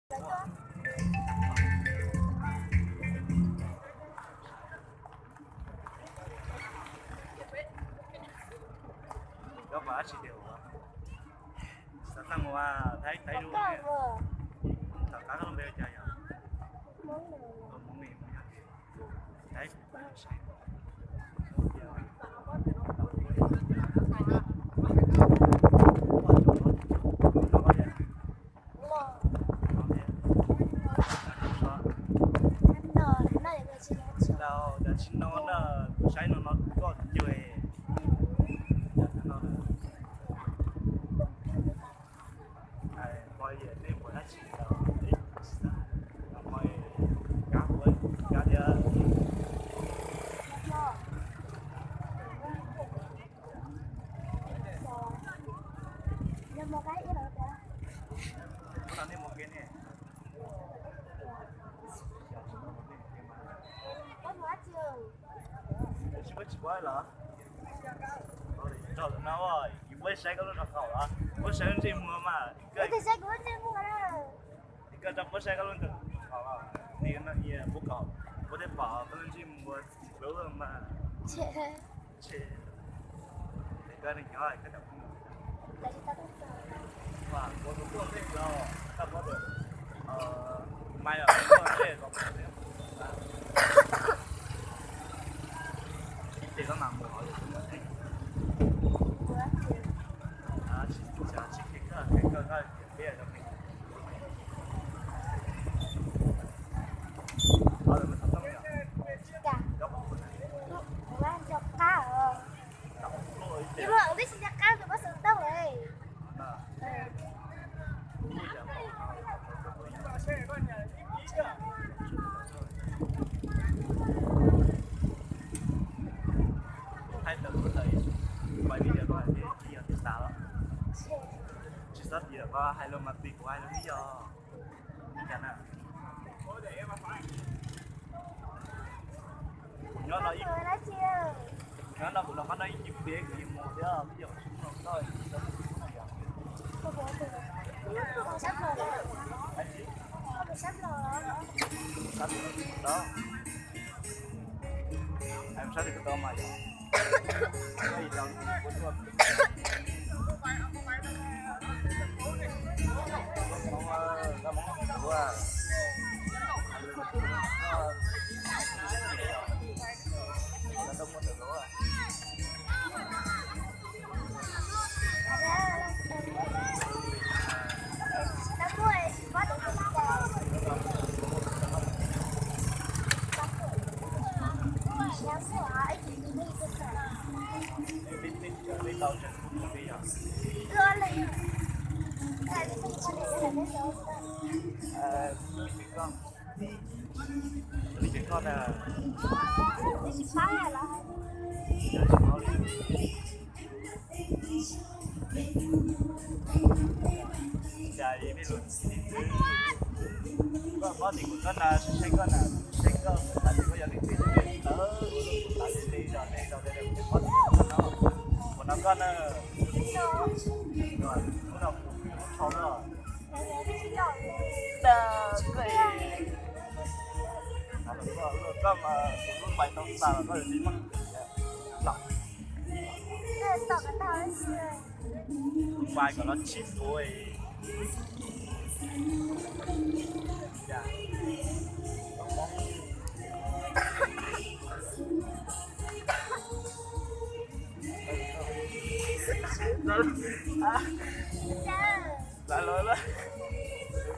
Koj pom dab tsi tiag? Xav txaj muag, Thaib, Thaib, tom qab koj lub npe ua cas yog? Thaib. Tsis no na, kuv saib no no koj cug. Pog, nej mus dab tsi? Pog, kav, kav thiab. Hnub no nej mus kev ne? Tsis muaj tsis muaj los? Rau no yus muab saib koj lub nraub qaum los? Muab saib lub ntsej muag mas. Koj rau muab saib koj lub nraub qaum los? Puab kaum, puab tej pom koj lub ntsej muag lub mas. Koj nyob, koj Thaij tawm lub ntawd, yog tib tas los? Tsis txhob tias koj hais lus mas pim kuv hais lus ib yog. Cas na? Kuv nyob no ib, kuv nyob no kuv los qab no ib cim peb kuv yeej mus thiab, ib yog kuv tsis mus no koj tsis tau mus no yog. Sab tim kuv tau mas yog. Cas li peb lus txib xwb. Koj paub tias kuv nyob no saib koj na, saib koj, kuv xav tias koj yog leej twg, kuv tawv, kuv xav tias tej zaum tej zaum tej zaum kuv paub tias koj nyob no. Kuv nov koj na, hnub no kuv tso koj. Koj mas kuv lub pais tau tas los koj yuav tsis muaj. Pais kom los tsis tuav. Lawv los lawm,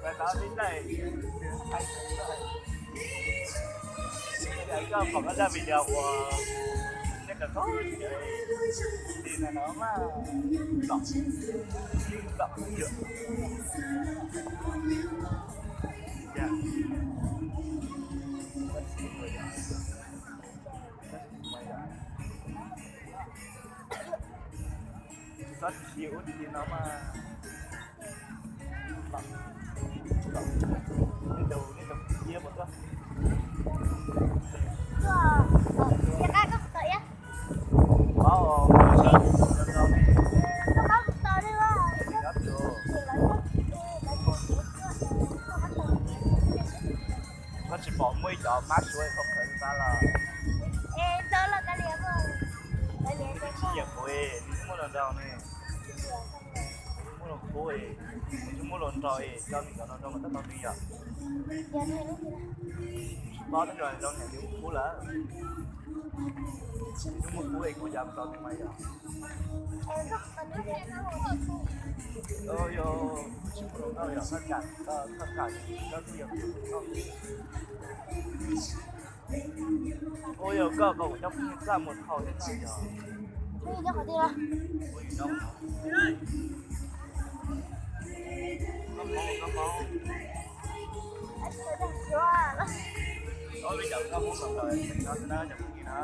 lawv tau tib daim. Koj pom koj zaj video uas nej kawm koj li no mas, lom, lom, txhob siv ua li no mas. Nej tus, nej tus iab puas tuaj? Paub, paub, paub, paub. Cov mab suav tau khawv xav los. Tsis nyiam kuv, nws muaj los nrau ne. Nws muaj los khub, nws muaj los nrau, coj nws cov no nrau mas tab tau nws yom. Tsis paub, tab sis zoo niam nws muaj khub lawm. Nws muaj khub es kuv yam tau nws mas yom. Yog, tsis muaj los nrau yom, thaj kam, thaj kam, koj kuj yog kuv. Ua yog koj kom kuv coj phooj ywg txaj muag thauj thiab na yog. Phooj ywg nyob qhov twg? Phooj ywg nyob qhov, koj Hmoob, koj Hmoob. Ob peb cov koj Hmoob sawv daws nyob xwb na cov phooj ywg na.